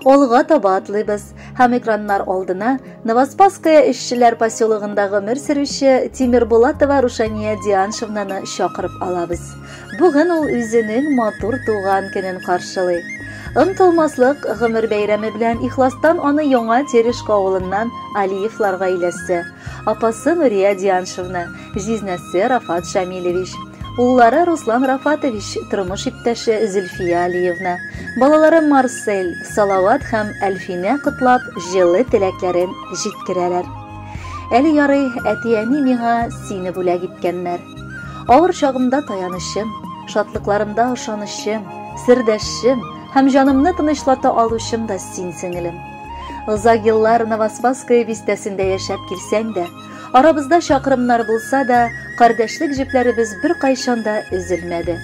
Алга таба атлыйбыз һәм экраннар алдына Новоспасская эшчеләр поселогында гомер сөрүче Тимербулатова Рушания Дианшевнаны чакырып алабыз. Бүген ул үзенең матур туган көнен каршылый. Онтылмаслык гомер бәйрәме белән ихластан аны Яңа Терешка авылыннан Алиевлар гаиләсе, апасы Нурия Дианшевна, җизнәсе Рафат Шамилевич, уллары Руслан Рафатович, тормыш иптәше Зөлфия Алиевна, балалары Марсель, Салават һәм Әлфинә котлап, җылы теләкләрен җиткерәләр. Әле ярый, әти-әни миңа сине бүләк иткәннәр. Авыр чагымда таянычым, шатлыкларымда ышанычым, сердәшчем һәм җанымны тынычлата алучым да син, сеңелем. Озак еллар Новоспасское бистәсендә яшәп килсәң дә, арабызда чакрымнар булса да, кардәшлек җепләребез беркайчан да өзелмәде.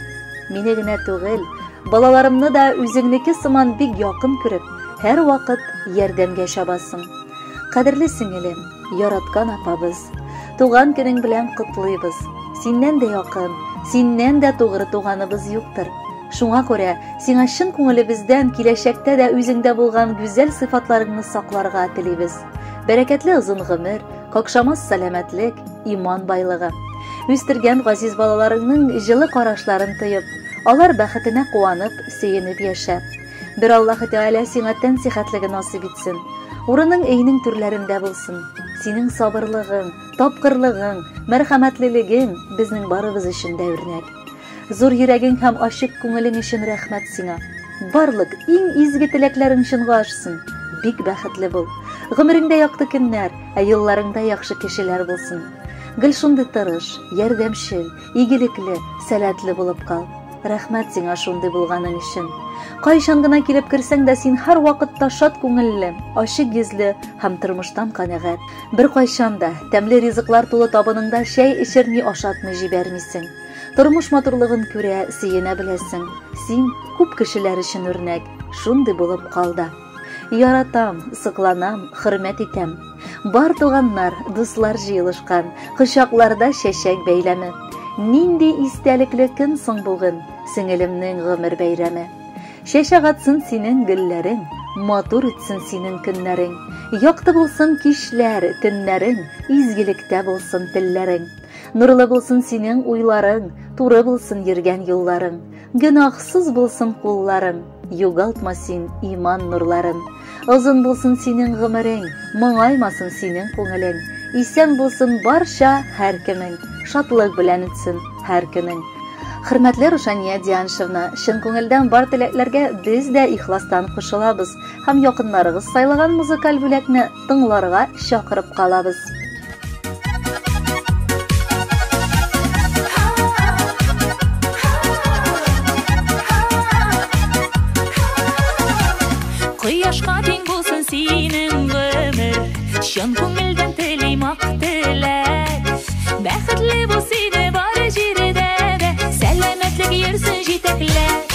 Мине генә түгел, балаларымны да үзеңнеке сыман бик якын күреп, һәрвакыт ярдәмгә чабасың. Кадерле сеңелем, яраткан апабыз, туган көнең белән котлыйбыз. Синнән дә якын, синнән дә тугры туганыбыз юктыр. Шуңа күрә сиңа чын күңелебездән киләчәктә дә үзеңдә булган гүзәл сыйфатларыңны сакларга телибез. Бәрәкәтле озын гомер, какшамас сәламәтлек, иман байлыгы. Үстергән газиз балаларыңның җылы карашларын тоеп, алар бәхетенә куанып, сөенеп яшә. Бер Аллаһы Тәгалә сиңа тән сихәтлеге насыйп итсен. Урының өйнең түрләрендә булсын. Синең сабырлыгың, тапкырлыгың, мәрхәмәтлелегең безнең барыбыз өчен дә үрнәк. Зур йөрәгең һәм ачык күңелең өчен рәхмәт сиңа. Барлык иң изге теләкләрең чынга ашсын. Бик бәхетле бул. Гомереңдә якты көннәр, ә юлларыңда яхшы кешеләр булсын. Гел шундый тырыш, ярдәмчел, игелекле, сәләтле булып кал. Рәхмәт сиңа шундый булганың өчен. Кайчан гына килеп керсәң дә, син һәрвакытта шат күңелле, ачык йөзле һәм тормыштан канәгать. Беркайчан да тәмле ризыклар тулы табыныңда чәй эчерми, ашатмый җибәрмисең. Тормыш матурлыгын күрә, сөенә беләсең. Син күп кешеләр өчен үрнәк, шундый булып кал да. Яратам, сокланам, хөрмәт итәм. Бар туганнар, дуслар җыелышкан, кочакларда чәчәк бәйләме. Нинди истәлекле көн соң бүген, сеңелемнең гомер бәйрәме. Чәчәк атсын синең гөлләрең, матур үтсен синең көннәрең. Якты булсын кичләр, төннәрең, изгелектә булсын телләрең. Нурлы булсын синең уйларың, туры булсын йөргән юлларың. Гөнаһсыз булсын кулларың, югалтма син иман нурларын. Озын булсын синең гомерең, моңаймасын синең күңелең. Исән булсын барча һәркемең, шатлык белән үтсен һәр көнең. Хөрмәтле Рушания Дианшевна, чын күңелдән бар теләкләргә без дә ихластан кушылабыз һәм якыннарыгыз сайлаган музыкаль бүләкне тыңларга чакырып калабыз. Кояшка тиң булсын синең гомер, чын күңелдән телим ак теләк. Бәхетле бул сине бар җирдә дә, сәламәтлек йөрсен җитәкләп.